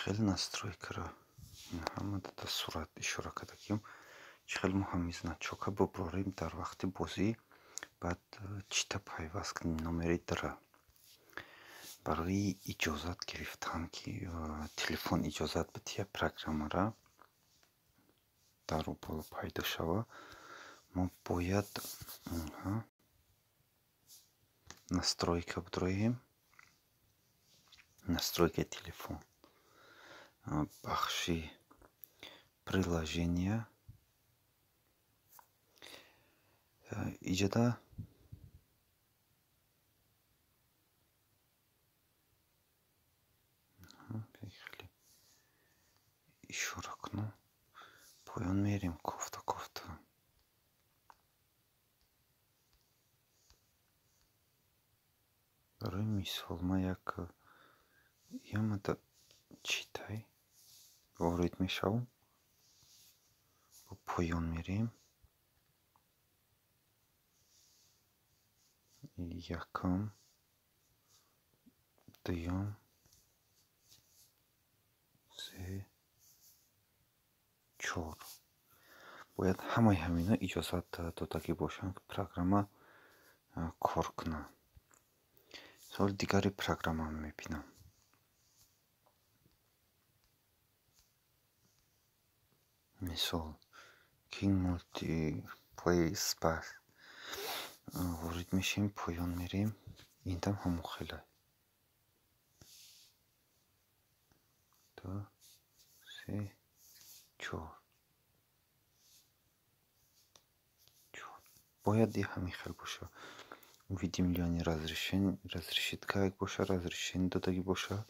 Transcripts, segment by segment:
Чӣ хел настройкаро ҳама дар сурат ишора кардагим, чӣ хел мо ҳамин значока буброрем дар вақти бозӣ, баъд чита пайваст кунем номери дра. Барои иҷозат гирифтан, ки телефон иҷозат бидиҳад, программара дар боло пайдо шава, мо бояд настройка бидроем, настройкаи телефон, бахши приложения. Иҷода хеле ишора кунам, поён мерем, кофта кофта. Барои мисол, ман як ямада читай ворид мешавам, поён мерем, якум, дуюм, се, чор. Бояд ҳамаи ҳамино иҷозат додагӣ бошанд, ки программа кор кунад. Соли дигари программа мебинам. Мисол, King Multiplay Space ворид мешем, поён мерем, индам ҳамон хела: ду, се, чор, чор. Бояд и ҳамин хел боша. Уведомление разрешить как боша, разрешение додагӣ боша,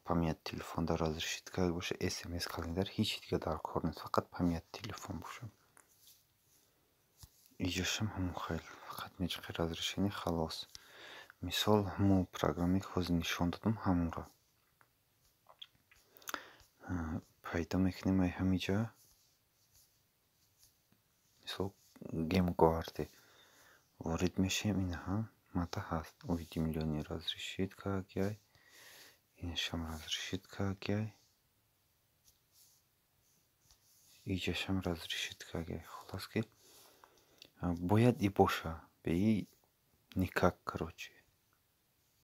память телефонда разрешить как боша, смс, календар, ҳеҷ дига дар кор нест, фақат память телефон боша. Иҷошам ҳамон хел, фақат мечиқи разрешение, халос. Мисол, ҳамон программе, ки ҳозир нишон додам, ҳамонро пайдо мекунем ай ҳамиҷа. Мисол, GameGuard ворид мешем, инаҳа мата ҳаст, уведомление разрешить кардагиай, инашам разрешить кардагиай, иҷашам разрешить кардагиай. Хулос, ки бояд и боша, беи никак, короче.